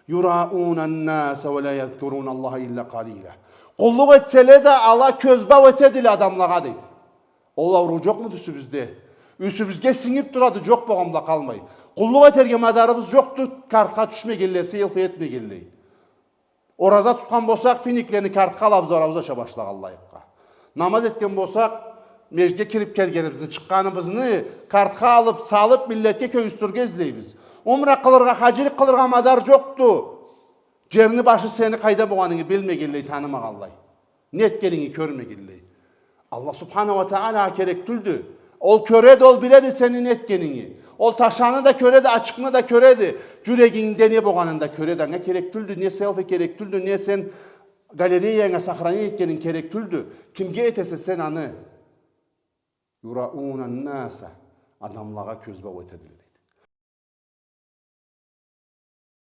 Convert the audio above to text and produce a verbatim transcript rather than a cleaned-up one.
يراءون الناس ولا يذكرون الله إلا قليلا. Къуллукъ этселе да, ала кёзбау этедиле адамлагъа, дейди. Ол ауруу джокъмуду юсюбюзде? Юсюбюзге сингиб турады, джокъ болгъан бла къалмай. Къуллукъ этерге мадарыбыз джокъду, картха тюшмегенлей, селфи этмегенлей. Ораза тутхан болсакъ, финиклени картха алабыз, ораза ача башлагъанлайыкъгъа. Намаз этген болсакъ, межгитге кириб келгенибизни, чыкъгъаныбызны картха алыб, салыб, миллетге кёргюзтюрге излейбиз. Умра къылыргъа, хаджилик къылыргъа мадар джокъду. Джерни башы сени къайда болгъанынгы билмегенлей, танымагъанлай. Не этгенинги кёрмегенлей. Аллах субханаху уа тааля керек тюлдю. Ол кёреди, ол биледи сени не этгенинги. Ол ташаны да кёреди, ачыкъны да кёреди. Джюрегингде не болгъанын да кёреди. Анга керек тюлдю, не селфи керек тюлдю, не сен галереянга сохранить этгенинг керек тюлдю. Кимге этесе сен аны? يراءون الناس. Адамлагъа кёзбау этедиле, дейди.